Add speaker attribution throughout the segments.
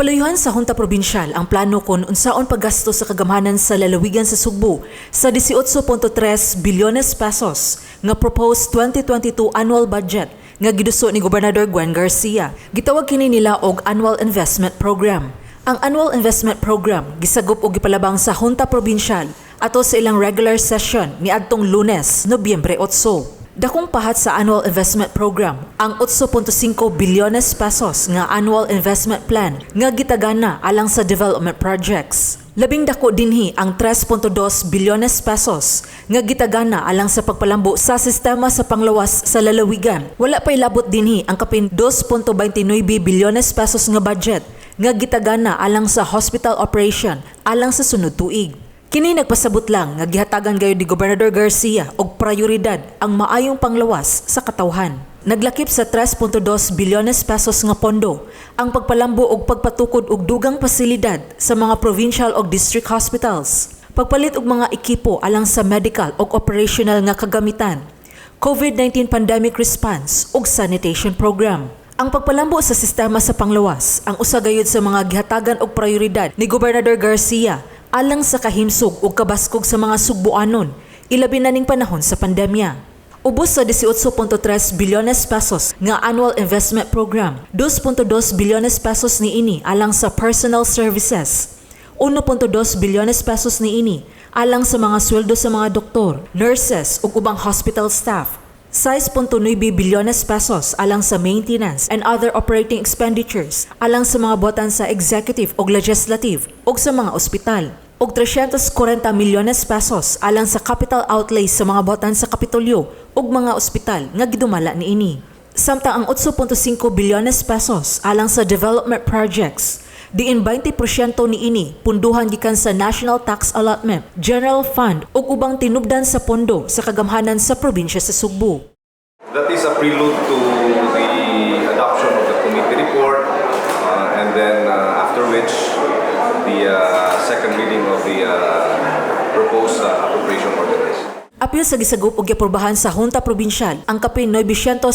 Speaker 1: Gipalayuhan sa Junta Probinsyal ang plano kon unsaon paggasto sa kagamhanan sa lalawigan sa Sugbo sa 18.3 bilyones pesos nga proposed 2022 annual budget nga giduso ni Gobernador Gwen Garcia. Gitawag kini nila og Annual Investment Program. Ang Annual Investment Program gisagop og gipalabang sa Junta Probinsyal ato sa ilang regular session niadtong Lunes, Nobyembre 8. Dakong pahat sa Annual Investment Program ang 8.5 bilyones pesos nga Annual Investment Plan nga gitagana alang sa development projects. Labing dako dinhi ang 3.2 bilyones pesos nga gitagana alang sa pagpalambo sa sistema sa panglawas sa lalawigan. Wala pa'y labot dinhi ang kapin 2.29 bilyones pesos nga budget nga gitagana alang sa hospital operation alang sa sunod tuig. Kini nagpasabot lang nga gihatagan gayud ni Gobernador Garcia og prioridad ang maayong panglawas sa katawhan. Naglakip sa 3.2 bilyones pesos nga pondo ang pagpalambo og pagpatukod og dugang pasilidad sa mga provincial og district hospitals, pagpalit og mga ekipo alang sa medical ug operational nga kagamitan, COVID-19 pandemic response ug sanitation program. Ang pagpalambo sa sistema sa panglawas ang usa gayud sa mga gihatagan og prioridad ni Gobernador Garcia alang sa kahimsog ug kabaskog sa mga Sugboanon, ilabi na ning panahon sa pandemya. Ubos sa 18.3 bilyones pesos nga Annual Investment Program, 2.2 bilyones pesos niini alang sa personal services, 1.2 bilyones pesos niini alang sa mga sweldo sa mga doktor, nurses ug ubang hospital staff, 6.9 bilyones pesos alang sa maintenance and other operating expenditures alang sa mga buhatan sa executive ug legislative ug sa mga ospital, ug 340 milyones pesos alang sa capital outlay sa mga buhatan sa Kapitolyo ug mga ospital nga gidumala niini. Samtang ang 8.5 bilyones pesos alang sa development projects, diin 20% niini punduhan gikan sa National Tax Allotment, General Fund ug ubang tinubdan sa pondo sa kagamhanan sa probinsya sa Sugbo.
Speaker 2: That is a prelude to the adoption of the committee report and then after which the second reading of the proposed appropriation ordinance.
Speaker 1: Apil sa gisagop og giaprobahan sa Junta Probinsyal ang kapin 979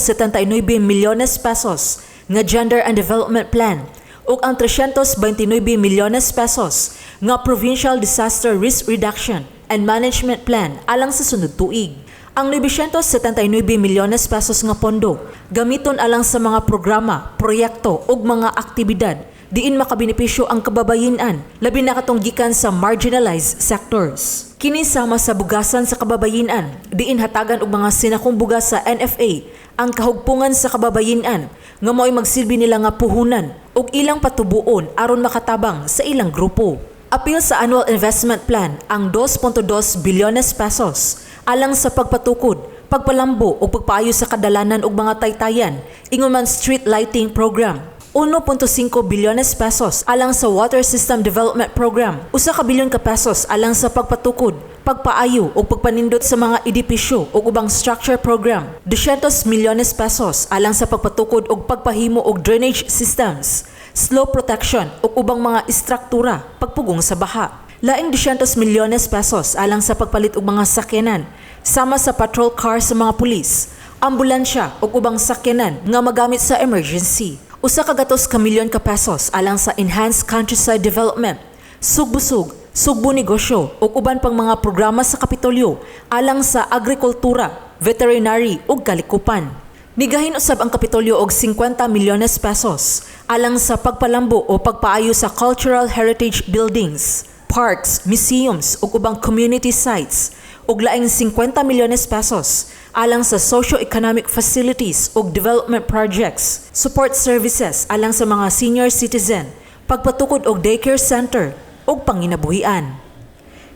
Speaker 1: milyones pesos nga Gender and Development Plan ug ang 329 milyones pesos nga Provincial Disaster Risk Reduction and Management Plan alang sa sunod tuig. Ang 979 milyones pesos nga pondo gamiton alang sa mga programa, proyekto ug mga aktibidad diin makabenepisyo ang kababayenan, labi na katong gikan sa marginalized sectors. Kini sama sa bugasan sa kababayenan, diin hatagan og mga sinakong bugas sa NFA ang kahugpungan sa kababayenan nga mao'y magsilbi nila nga puhunan ug ilang patubuon aron makatabang sa ilang grupo. Apil sa Annual Investment Plan ang 2.2 bilyones pesos alang sa pagpatukod, pagpalambo ug pagpaayo sa kadalanan ug mga taytayan, ingon man street lighting program. 1.5 bilyones pesos alang sa Water System Development Program, 1 ka bilyon ka pesos alang sa pagpatukod, pagpaayo ug pagpanindot sa mga edipisyo ug ubang structure program, 200 milyones pesos alang sa pagpatukod ug pagpahimo og drainage systems, slope protection ug ubang mga istruktura pagpugong sa baha. Laing 200 milyones pesos alang sa pagpalit og mga sakyanan sama sa patrol car sa mga pulis, ambulansya ug ubang sakyanan nga magamit sa emergency. 100 ka milyon ka pesos alang sa Enhanced Countryside Development, Sugbusog, Sugbo Negosyo ug uban pang mga programa sa Kapitolyo alang sa agrikultura, veterinary ug kalikupan. Nigahin usab ang Kapitolyo og 50 milyones pesos alang sa pagpalambo o pagpaayo sa cultural heritage buildings, parks, museums ug ubang community sites ug laing 50 milyones pesos alang sa socio-economic facilities ug development projects, support services alang sa mga senior citizen, pagpatukod og daycare center ug panginabuhian.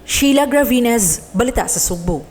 Speaker 1: Sheila Gravines, Balita sa Sugbo.